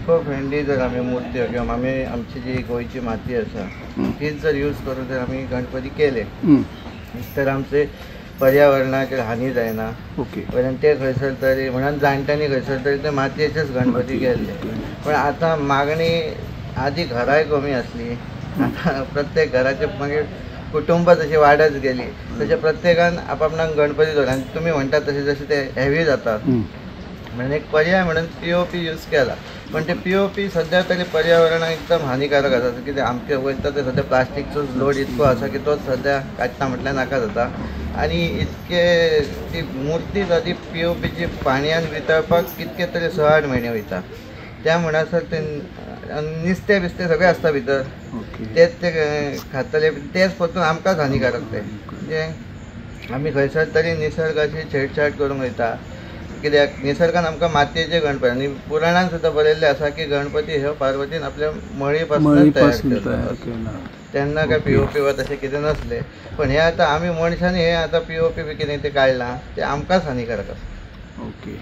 Eco friendly जर आमी मुर्त्यो किंवा आमी आमची जी गोंयची माती आसा तीच जर यूज करून जर आमी गणपती केले तर आमचे पर्यावरणाचेर हानी जायना. ओके. वयल्यान ते खंयसर तरी म्हणून जाणट्यांनी खंयसर तरी ते मातयेचेच गणपती केल्ले. पण आतां मागणी आदी घराय कमी आसली, आतां प्रत्येक घराचे मागीर कुटुंबां जशी वाडत गेली तशें प्रत्येकान आपापणाक गणपती दवरले. आनी तुमी म्हणटात तशें जशें ते हेवी जातात म्हणून एक पर्याय म्हणून पीओपी यूज केला. पण ते पीओपी सद्या तरी पर्यावरणाक एकदम हानिकारक आसा. कित्याक आमचे वयता ते सद्या प्लास्टिकचो लोड इतको आसा की तोच सद्या काडटा म्हटल्यार नाका जाता. आनी इतके ती मुर्ती आदी पीओपीची पाणयान वितळपाक कितके तरी 6-8 म्हयने वयता. त्या म्हणसर ते नुस्तें बिस्तें सगळें आसता भितर, तेच ते खातले, तेच परतून आमकांच हानिकारक ते. म्हणजे आमी खंयसर तरी निसर्गाची छेडछाड करूंक वयता. कित्याक निसर्गान आमकां मातयेचे गणपती आनी पुराणान सुद्दां बरयल्लें आसा की गणपती ह्यो पार्वतीन आपल्या मळी पासून तयार केलो. तेन्ना काय पीओपी वा तशें कितें नासलें. पण हे आतां आमी मनशांनी हे आतां पीओपी बी कितें तें काडलां तें आमकांच हानिकारक आसा. ओके.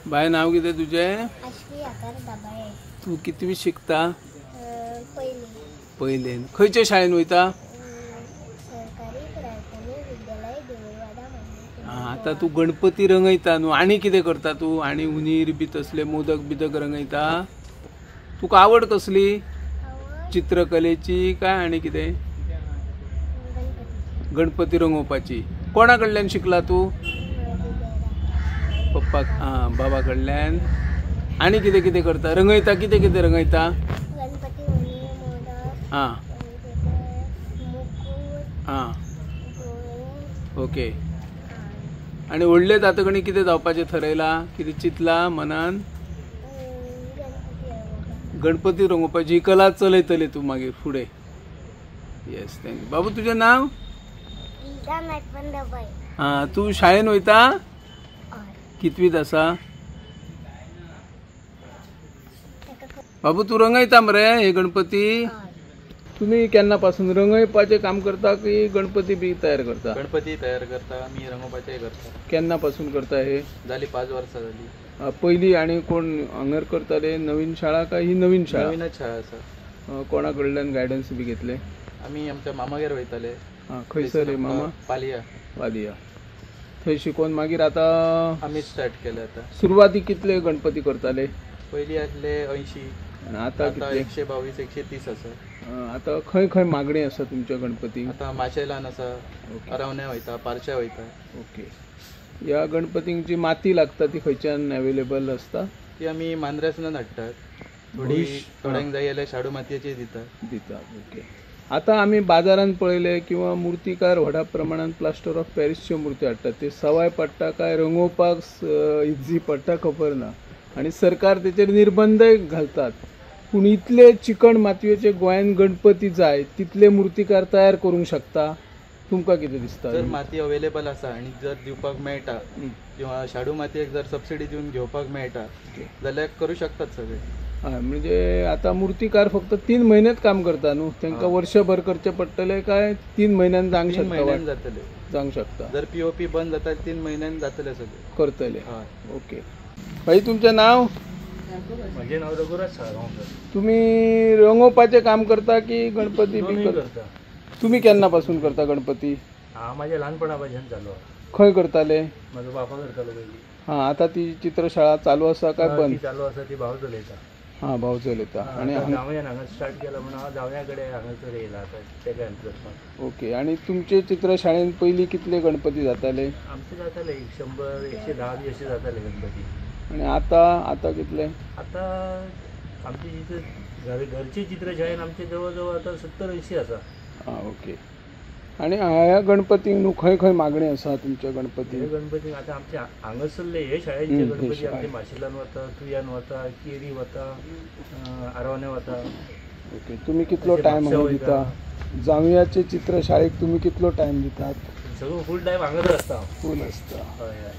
बाय, नाव कितें तुजें? तूं कितवी शिकता? पयलेन. खंयचे शाळेन वयता? आतां तूं गणपती रंगयता न्हू, आनी कितें करता तूं? आनी उंदीर बी तसले मोदक बिदक रंगयता? तुका आवड कसली? चित्रकलेची काय आनी कितें? गणपती रंगोवपाची. कोणा कडल्यान शिकला तूं? पप्पा बाबा कडल्यान. आनी कितें कितें करता? रंगयता? कितें कितें रंगयता? हां हां, ओके. आनी व्हडले जातकणी कितें जावपाचें थरयलां? कितें चिंतलां मनान? गणपती रंगोवपाची कला चलयतली तूं मागीर फुडें. Yes, thank you. बाबू, तुजें नांव? हां, तूं शाळेन वयता? कितवीत आसा? बाबू, तूं रंगयता मरे हे गणपती? तुम्ही केन्ना पासून रंगयपाचें काम करता की गणपती बी तयार करता? गणपती तयार करता आमी, रंगोवपाचें करता. केन्ना पासून करता हे? जाली 5 वर्सां जाली. पयलीं आनी कोण हांगर करताले? नवीन शाळा काय ही नवीन शाळा? नवीनच शाळा आसा. कोणा कडल्यान गायडन्स बी घेतले? आमी आमच्या मामागेर वयताले. हां, खंयसर रे मामा? पालिया. पालिया. थंय शिकोवन मागीर आतां आमी स्टार्ट केलें. आतां सुरवाती कितले गणपती करताले? पयलीं आसले 80, आतां 122, 130 आसा. आतां खंय खंय मागणी आसा तुमच्या गणपती? आतां माशेलान आसा, अरावण्या वयता, पारशा वयता. ओके. ह्या गणपतींक जी माती लागता ती खंयच्यान अवेलेबल आसता? ती आमी मांद्र्यासून हाडटात. थोडी थोड्यांक जाय जाल्यार शाडू मातयेची दितात. दितात. ओके. आतां आमी बाजारांत पळयले किंवा मुर्तीकार व्हडा प्रमाणान प्लास्टर ऑफ पॅरिसच्यो मुर्ती हाडटात. ते सवाय पडटा काय रंगोवपाक इझी पडटा खबर ना, आनी सरकार तेचेर निर्बंधय घालतात. पूण इतले चिकण मातयेचे गोंयान गणपती जाय तितले मुर्तीकार तयार करूंक शकता? तुमकां कितें दिसता? जर माती अवेलेबल आसा आनी जर दिवपाक मेळटा किंवा शाडू मातयेक जर सबसिडी दिवन घेवपाक मेळटा जाल्यार करूं शकतात सगळे. हय, म्हणजे आतां मुर्तीकार फक्त 3 म्हयनेच काम करता न्हू, तांकां वर्षभर करचें पडटलें काय 3 म्हयन्यान जावंक शकता? 3 म्हयन्यान जातलें. जावंक शकता. जर पीओपी बंद जाता 3 म्हयन्यान जातलें सगळें करतले. ओके. भाई, तुमचें नांव? म्हजें नांव रघुराज साळगांवकर. तुमी रंगोवपाचें काम करता की गणपती बी करता? तुमी केन्ना पासून करता गणपती? हांव म्हाज्या ल्हानपणा पासून चालू. खंय करताले? म्हजो बापा करतालो पयलीं. हां, आतां ती चित्रशाळा चालू आसा काय बंद? चालू आसा, ती भाव चलयता. हां, भाव चलयता. आनी जावयान हांगा स्टार्ट केला म्हणून हांव जावया कडेन हांगासर येयला आतां तेका हेल्प करपाक. ओके. आनी तुमचे चित्रशाळेन पयलीं कितले गणपती जाताले? आमचे जाताले 100, 110 बी अशे जाताले गणपती. आनी आतां आतां कितले? आतां आमचे चित्र घरचे चित्रशाळेन आमचे जवळ जवळ आतां 70-80 आसा. आं, ओके. आनी ह्या गणपतींक न्हू खंय खंय मागणी आसा तुमच्या गणपती? गणपतींक आतां आमचे हांगासरले हे शाळेचे गणपती आमचे माशेलान वता, तुयान वता, केरी वता, आरवण्या वता. ओके. तुमी कितलो टायम हांगा दिता? जावयाचे चित्रशाळेक तुमी कितलो टायम दितात? सगळो फूल टायम हांगाच आसता. फूल आसता. हय हय.